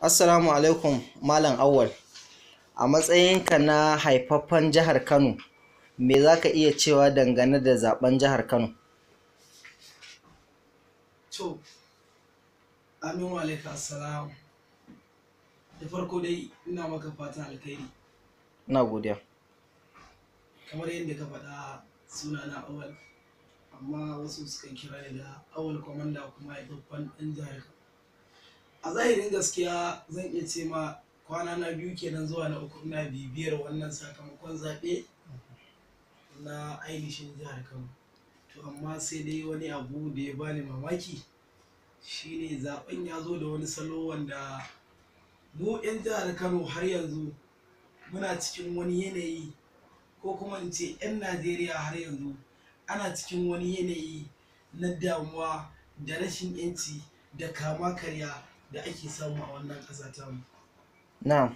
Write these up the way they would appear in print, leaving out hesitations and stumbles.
Assalamu alaikum, Malam Auwal. A matsayinka na haifaffen jihar Kano, me za ka iya cewa dangane da zaben jihar Kano? To, amin wa alaika assalam. Da farko dai ina maka fatan alkhairi. Ina godiya. Kamar yadda ka faɗa, suna na Awal, amma wasu sukan kira ni da Awal Kwamanda, kuma haifaffen ɗan jihar Kano. A zahirin gaskiya, zan iya ce ma kwana na biyu kenan zuwa na uku ina bibiyar wannan sakamakon zaɓe na ainihin jihar Kano. To, amma sai dai wani abu da ya bani mamaki shine zaben ya zo da wani salo wanda mu 'yan jihar Kano har yanzu muna cikin wani yanayi, ko kuma in ce 'yan Najeriya har yanzu ana cikin wani yanayi na damuwa da rashin 'yanci da kama karya da ake samu a wannan ƙasa tamu. Na'am,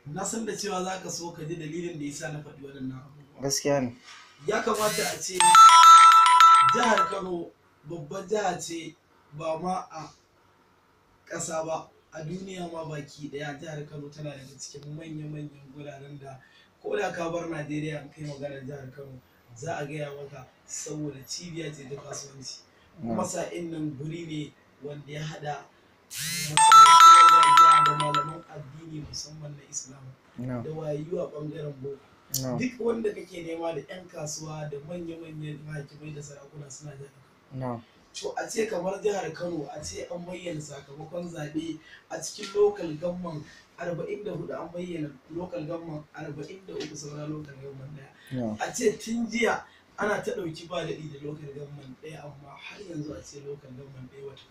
Na san da cewa za ka so ka ji dalilin da ya sa na faɗi waɗannan abubuwa. Gaskiya ne. Ya kamata a ce jihar Kano babbar jiha ce, ba ma a ƙasa ba, a duniya ma baki ɗaya jihar Kano tana daga cikin manya-manyan guraren da ko da ka bar Najeriya, in kai maganar jihar Kano za a gaya maka, saboda cibiya ce ta kasuwanci. Kuma sa'in nan guri ne wanda ya haɗa masarautun gargajiya da malaman addini, musamman na Islam, da wayayyu a ɓangaren boko. Duk wanda kake nema, da 'yan kasuwa da manya-manyan hakimai da sarakuna suna jihar Kano. To, a ce kamar jihar Kano, a ce an bayyana sakamakon zaɓe a cikin local government 44, an bayyana local government 43, saura local government ɗaya. A ce tun jiya ana ta ɗauki ba daɗi da local government ɗaya, amma har yanzu a ce local government ɗaya wata.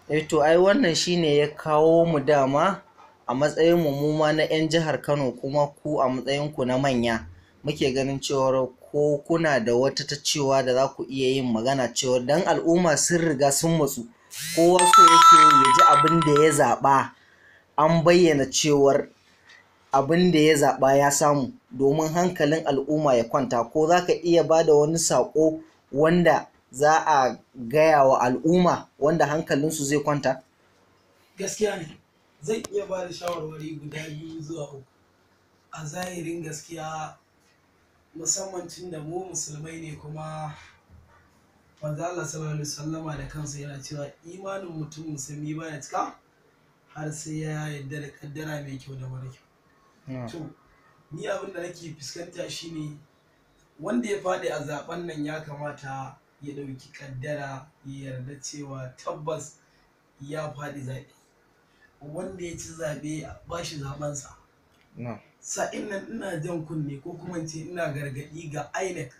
Eh to, ai wannan shine ya kawo mu dama a matsayin mu mu ma na 'yan jihar Kano, kuma ku a matsayin ku na manya, muke ganin cewar ko kuna da wata ta cewa da za ku iya yin magana cewar dan al'umma sun riga sun matsu, kowa so yake ya ji abin da ya zaɓa an bayyana cewar abin da ya zaɓa ya samu, domin hankalin al'umma ya kwanta. Ko za ka iya ba da wani saƙo wanda za a gaya wa al'umma wanda hankalinsu zai kwanta? Gaskiya ne, zan iya ba da shawarwari guda biyu zuwa uku. A zahirin gaskiya, musamman tun da mu musulmai ne, kuma manzo Allah sallallahu alaihi wasallama da kansa yana cewa imanin mutum musulmi baya cika har sai ya yarda da kaddara mai kyau da mara kyau. To, ni abin da nake fuskanta shine wanda ya faɗi a zaben nan ya kamata ya ɗauki kaddara, ya yarda cewa tabbas ya faɗi zaɓe. Wanda ya ci zaɓe, a bashi zaɓensa. Sa'in nan ina jan kunne, ko kuma in ce ina gargaɗi ga INEC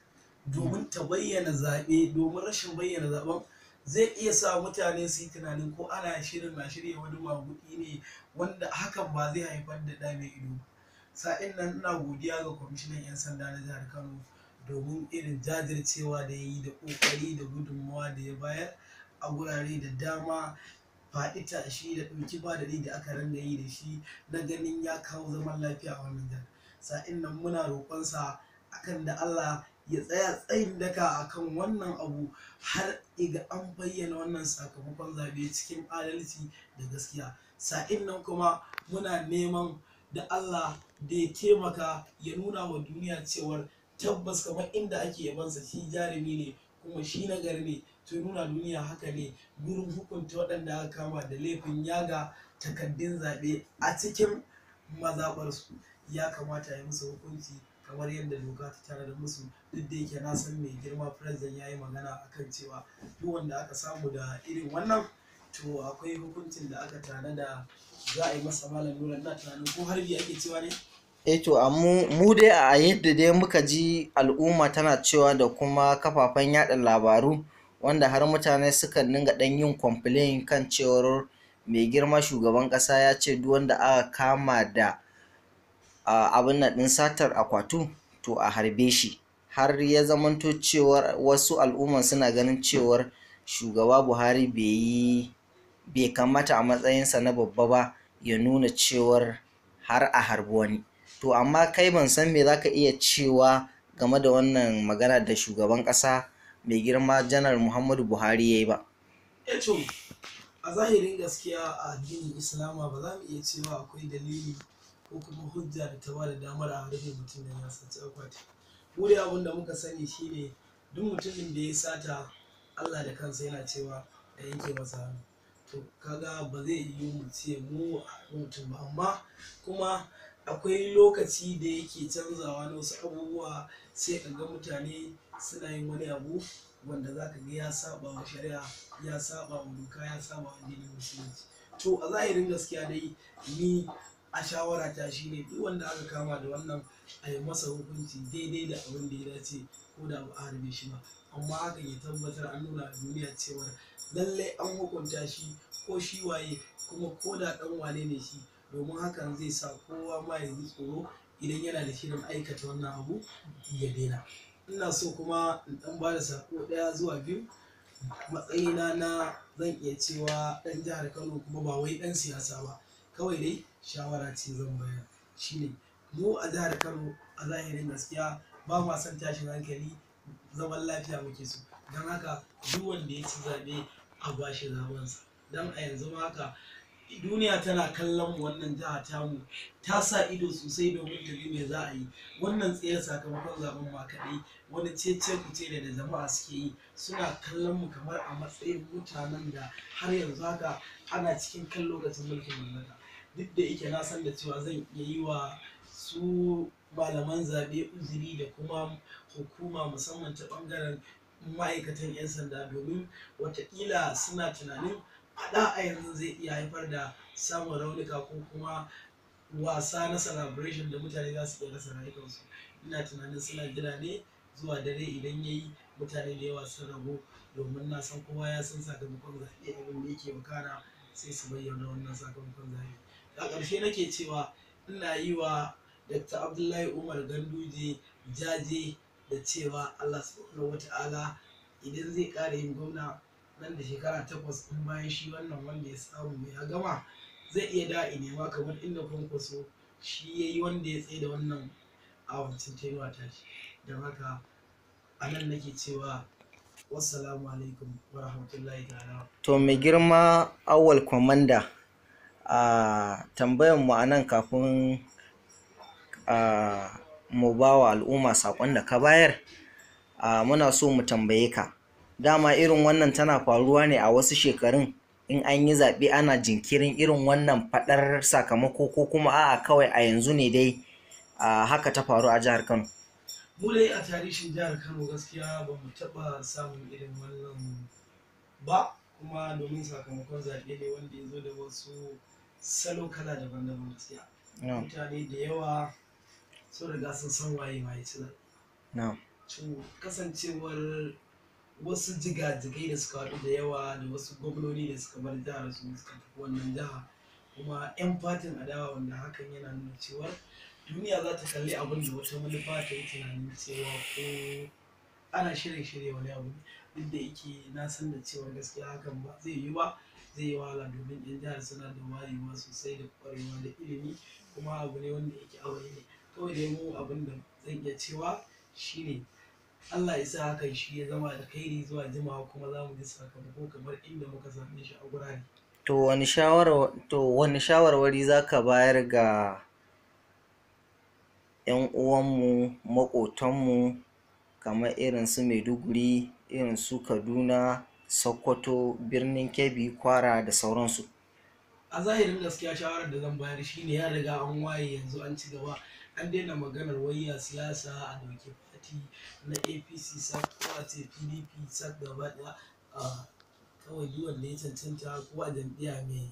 domin ta bayyana zaɓe, domin rashin bayyana zaɓen zai iya sa mutane su yi tunanin ko ana shirin na shirya wani maguɗi ne, wanda hakan ba zai haifar da ɗa mai ido ba. Sa'in nan ina godiya ga kwamishinan 'yan sanda na jihar Kano domin irin jajircewa da ya yi da ƙoƙari da gudunmawa da ya bayar a gurare da dama, faɗi tashi da ɗauki ba daɗi da aka ringa yi da shi na ganin ya kawo zaman lafiya a wannan jihar. Sa'in nan muna roƙonsa akan da Allah ya tsaya tsayin daka akan wannan abu har iga an bayyana wannan sakamakon zaɓe cikin adalci da gaskiya. Sa'in nan kuma muna neman da Allah da ya taimaka ya nuna wa duniya cewar tabbas kamar inda ake yabansa shi jarumi ne kuma shi nagari ne, to ya nuna duniya haka ne gurin hukunta waɗanda aka kama da laifin yaga takaddun zaɓe a cikin mazaɓarsu. Ya kamata ya musu hukunci kamar yadda doka ta tanadar musu. Duk da yake na san mai girma president ya yi magana akan cewa duk wanda aka samu da irin wannan, to akwai hukuncin da aka tanada za a yi masa. Malam Nura, ina tunanin ko harbi ake cewa ne? Eh to, mu dai a yadda dai muka ji al'umma tana cewa da kuma kafafen yaɗa labaru, wanda har mutane sukan dinga ɗan yin complain kan cewar mai girma shugaban ƙasa ya ce duk wanda aka kama da abin nan ɗin satar akwatu, to a harbe shi. Har ya zamanto cewar wasu al'umman suna ganin cewar shugaba Buhari bai yi, bai kamata a matsayinsa na babba ba ya nuna cewar har a harbi wani. To, amma kai ban san me zaka iya cewa game da wannan magana da shugaban ƙasa, mai girma Janar Muhammadu Buhari, ya yi ba. Eh to. A zahirin gaskiya a addinin Islama ba za mu iya cewa akwai dalili ko kuma hujja da ta bada damar a harbe mutum da ya saci akwati. Mu dai abin da muka sani shine duk mutumin da ya sata Allah da kansa yana cewa a yanke masa hannu. To kaga ba zai yiwu mu ce mu a harbi mutum ba, amma kuma akwai lokaci da yake canzawa na wasu abubuwa sai ka ga mutane suna yin wani abu wanda za ka ga ya saba wa shari'a, ya saba wa doka, ya saba wa addinin musulunci. To a zahirin gaskiya dai ni a shawara ta shine duk wanda aka kama da wannan a yi masa hukunci daidai da abin da ya dace ko da ba a harbe shi ba, amma hakan ya tabbatar an nuna a duniya cewar lallai an hukunta shi ko shi waye kuma ko da ɗan wane ne shi, domin hakan zai sa kowa ma ya ji tsoro idan yana da shirin aikata wannan abu ya daina. Ina so kuma in ɗan ba da saƙo ɗaya zuwa biyu. Matsayina na zan iya cewa ɗan jihar Kano kuma ba wai ɗan siyasa ba, kawai dai shawara ce zan bayar. Shine mu a jihar Kano a zahirin gaskiya ba ma son tashin hankali, zaman lafiya muke so. Don haka duk wanda ya ci zaɓe a bashi zaɓensa. Don a yanzu ma haka duniya tana kallon mu, wannan jiha tamu ta sa ido sosai domin ta ga me za a yi. Wannan tsere sakamakon zaɓen ma kaɗai wani cece-kuce ne da jama'a suke yi, suna kallon mu kamar a matsayin mutanen da har yanzu haka ana cikin kan lokacin mulkin mallaka. Duk da yake na san da cewa zan iya yi wa su malaman zaɓe uzuri da kuma hukuma musamman ta ɓangaren ma'aikatan 'yan sanda, domin watakila suna tunanin faɗa a yanzu zai iya haifar da samun raunuka ko kuma wasa na celebration da mutane za su iya rasa rayukansu. Ina tunanin suna jira ne zuwa dare idan ya yi mutane da yawa sun ragu, domin na san kowa ya san sakamakon zaɓe abin da yake wakana sai su bayyana wannan sakamakon zaɓe. A ƙarshe nake cewa ina yi wa Dr. Abdullahi Umar Ganduje jaje da cewa Allah subhanahu wa ta'ala idan zai ƙara yin gwamna nan da shekara 8 in bayan shi wannan wanda ya samu ya gama zai iya da nema kamar inda Kwankwaso shi ya yi wanda ya tsaye da wannan a wancan tenuwa tashi. Don haka a nan nake cewa wassalamu alaikum wa rahmatullahi ta'ala. To mai girma Auwal Kwamanda, a tambayan mu a nan kafin mu ba wa al'umma saƙon da ka bayar, muna so mu tambaye ka. Dama irin wannan tana faruwa ne a wasu shekarun in an yi zaɓe ana jinkirin irin wannan faɗar sakamako, ko kuma a'a kawai a yanzu ne dai haka ta faru a jihar Kano? Mu dai a tarihin jihar Kano gaskiya ba mu taɓa samun irin wannan ba, kuma domin sakamakon zaɓe ne wanda ya zo da wasu salo kala daban-daban gaskiya. Mutane da yawa sun riga sun san waye ma ya ci zaɓe. To kasancewar wasu jigajigai da suka haɗu da yawa da wasu gwamnoni da suka bar jihar su suka tafi wannan jiha, kuma 'yan fatin adawa, wanda hakan yana nuna cewar duniya za ta kalli abin da wata manufa ta yi tunanin cewa ko ana shirin shirya wani abu. Duk da yake na san da cewar gaskiya hakan ba zai yiwu ba, zai yi wahala domin 'yan jihar suna da wayewa sosai da ƙwarewa da ilimi, kuma abu ne wanda yake a bayyane. Kawai dai mu abin da zan iya cewa shine Allah ya sa hakan shi ya zama alkhairi zuwa jimawa, kuma za mu ji sakamako kamar inda muka same shi a gurare. To wani shawarwari za ka bayar ga 'yan uwanmu, maƙotanmu kamar irin su Maiduguri, irin su Kaduna, Sokoto, Birnin Kebbi, Kwara da sauransu? A zahirin gaskiya shawarar da zan bayar shine ya riga an waye yanzu an ci gaba, an daina maganar wayya siyasa a ɗauki fati na APC sak ko a ce PDP sak gaba ɗaya. Kawai duk wanda ya cancanta ko a jam'iyya mai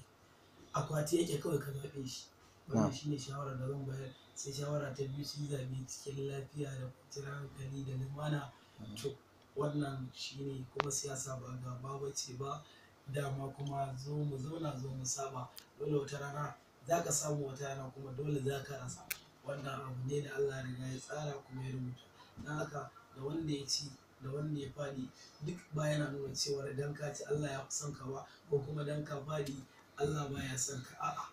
akwati yake kawai ka zaɓe shi. Wannan shine shawarar da zan bayar. Sai shawara ta biyu, su yi zaɓe cikin lafiya da kwanciyar hankali da lumana. To wannan shine, kuma siyasa ba gaba ba ce ba, dama kuma zo mu zauna zo mu saba. Dole wata rana za ka samu, wata rana kuma dole za ka rasa. Wannan abu ne da Allah ya riga ya tsara kuma ya rubuta. Don haka da wanda ya ci da wanda ya faɗi duk ba yana nuna cewar dan ka ci Allah ya fi son ka ba, ko kuma dan ka faɗi Allah baya son ka. A'a,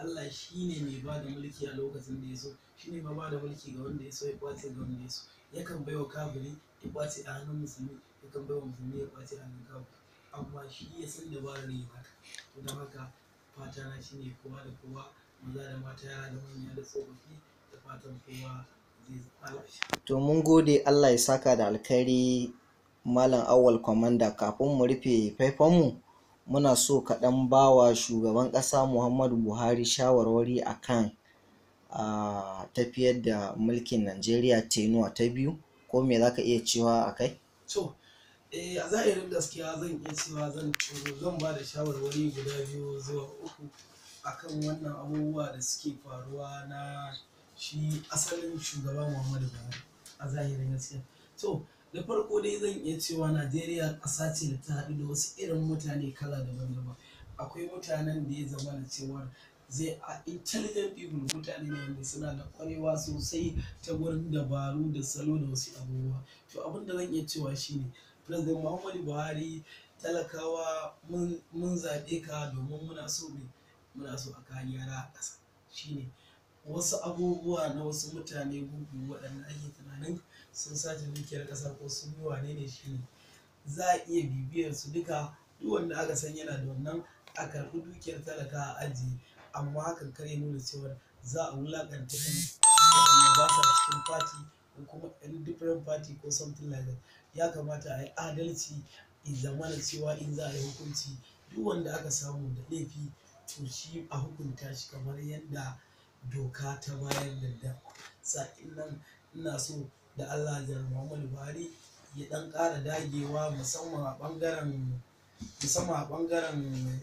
Allah shi ne mai ba da mulki a lokacin da ya so, shi ne mai ba da mulki ga wanda ya so, ya ƙwace ga wanda ya so. Yakan baiwa kafiri ya ƙwace a hannun musulmi, yakan baiwa musulmi ya ƙwace a hannun kafiri. Amma shi ya san dabarar yin haka. To don haka fata na shine kowa da kowa, maza da mata, yara da manya da tsofaffi, da fatan kowa zai zama lafiya. To mun gode, Allah ya saka da alkhairi, Malam Auwal Kwamanda. Kafin mu rufe faifanmu, muna so ka ɗan ba wa shugaban ƙasa Muhammadu Buhari shawarwari akan tafiyar da mulkin Najeriya tenuwa ta biyu, ko me za ka iya cewa a kai? To, a zahirin gaskiya zan iya cewa zan ba da shawarwari guda biyu zuwa uku akan wannan abubuwa da suke faruwa na shi asalin shugaba Muhammadu Buhari a zahirin gaskiya. To, da farko dai zan iya cewa Najeriya ƙasa ce da ta haɗu da wasu irin mutane kala daban-daban. Akwai mutanen da ya zama da cewar zai a intelligent people, mutane ne wanda suna da ƙwarewa sosai ta gurin dabaru da salo da wasu abubuwa. To abin da zan iya cewa shine President Muhammadu Buhari, talakawa mun zaɓe ka domin muna so a kawo gyara a ƙasa. Shine wasu abubuwa na wasu mutane gungu waɗanda ake tunanin sun sace dukiyar ƙasa ko sun yi wane ne, shine za a iya bibiyar su duka. Duk wanda aka san yana da wannan, a karɓi dukiyar talaka a ajiye, amma hakan kar ya nuna cewar za a wulaƙanta waɗanda ba sa cikin party ko kuma 'yan different party ko something like that. Ya kamata a yi adalci, ya zamana cewa in za a yi hukunci, duk wanda aka samu da laifi, to shi a hukunta shi kamar yadda doka ta bayar da dama. Sa'in nan ina so da Allah Janar Muhammadu Buhari ya ɗan ƙara dagewa, musamman a ɓangaren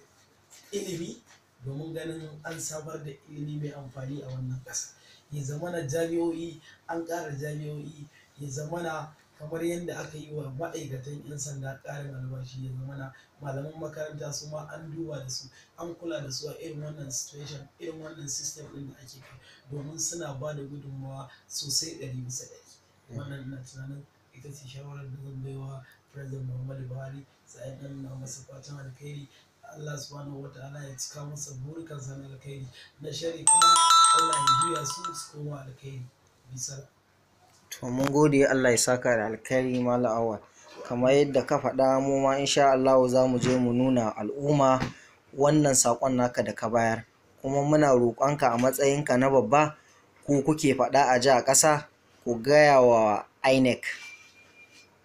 ilimi, domin ganin an samar da ilimi mai amfani a wannan ƙasa. Ya zamana jami'o'i, an ƙara jami'o'i, ya zamana kamar yadda aka yi wa ma'aikatan 'yan sanda ƙarin albashi, ya zamana malaman makaranta su ma an duba da su, an kula da su a irin wannan situation, irin wannan system ɗin da ake kai, domin suna ba da gudunmawa sosai 100%. Wannan ina tunanin ita ce shawarar da zan baiwa President Muhammadu Buhari. Sa'in nan ina masa fatan alkhairi, Allah Subhanahu wa Ta'ala ya cika masa burikansa na alkhairi, na sharri kuma Allah ya juya su su koma alkhairi bisa. To mun gode, Allah ya saka da alkhairi, Malam Auwal. Kamar yadda ka faɗa, mu ma insha Allahu za mu je mu nuna al'umma wannan saƙon naka da ka bayar. Kuma muna roƙonka a matsayinka na babba, ku kuke faɗa a ji a ƙasa, ku gaya wa INEC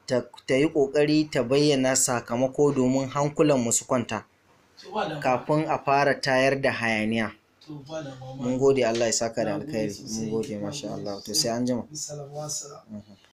ta yi ƙoƙari ta bayyana sakamako domin hankulanmu su kwanta To ba damuwa. kafin a fara tayar da hayaniya. To ba damuwa. Mun gode, Allah ya saka da Na gode alkhairi. sosai. Mun gode, Na masha gode Allah. To sosai. sai an jima. Bisalam, wassalam.